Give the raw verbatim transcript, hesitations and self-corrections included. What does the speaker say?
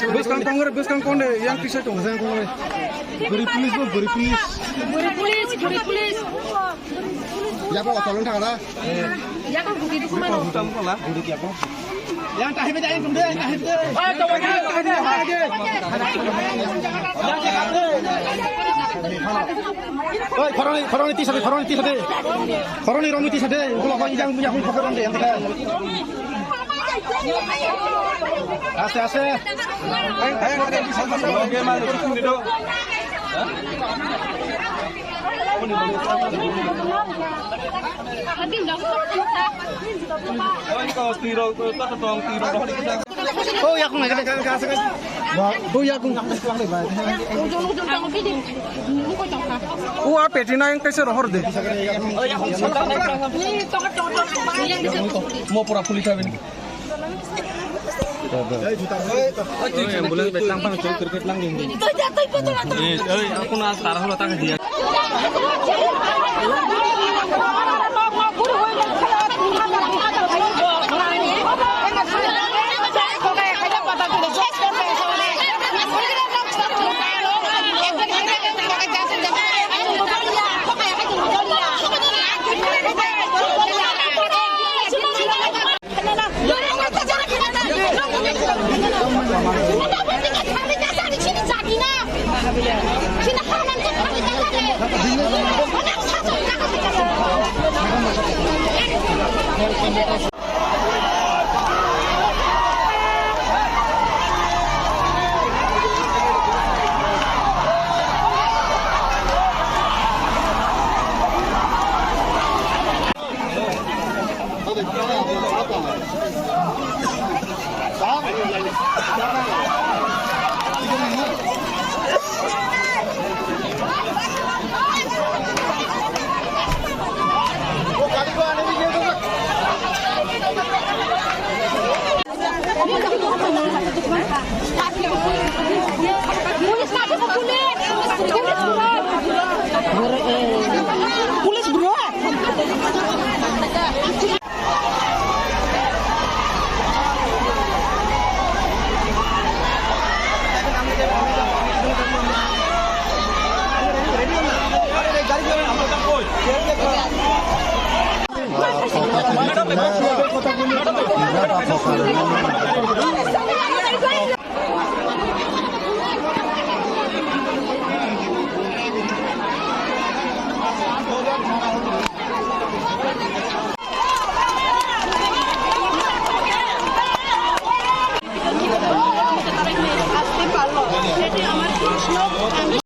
Bwskang kongre, bwskang konde, yang tisa tong. Bwskang kongre. Bwrwi police bo, bwrwi police. Bwrwi police, bwrwi police. Yabo otolong thangla. Yako guti dukhu mano. Yang tahib de, yang tumde, yang tahib de. Oi, khoroni, khoroni tisa de, khoroni tisa de. Khoroni romi tisa de. Ulo ko yang yang khoroni de yang. Aste, aste. Oh, yakung lagi deh. Bo yakung. O a peti na yang kaisa rohor de. Mo pura puli thabi. Ambulance betlang pang chok cricket lang ding. Oi, oi, aku na tara holo tak dia. Police bro.